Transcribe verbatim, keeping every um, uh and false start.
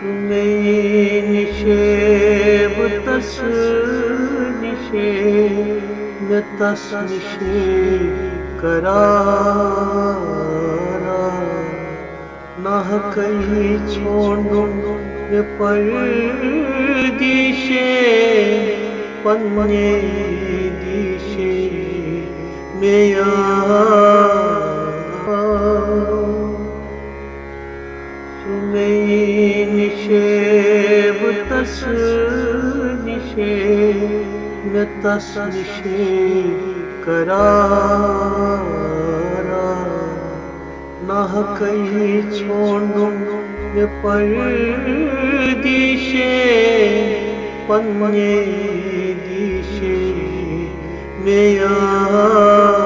مے نِشے بہٕ تس نِشے، مےٚ تس نِشے قرارا۔ ناحقے ژھونٛڈُم مےٚ پردیشے، پننے دیشے مےٚ یار۔ سُہ مے نِشے بہٕ تس نِشے، مےٚ تس نِشے قرارا۔ ناحقے ژھونٛڈُم مےٚ پردیشے، پننے دیشے مےٚ یار۔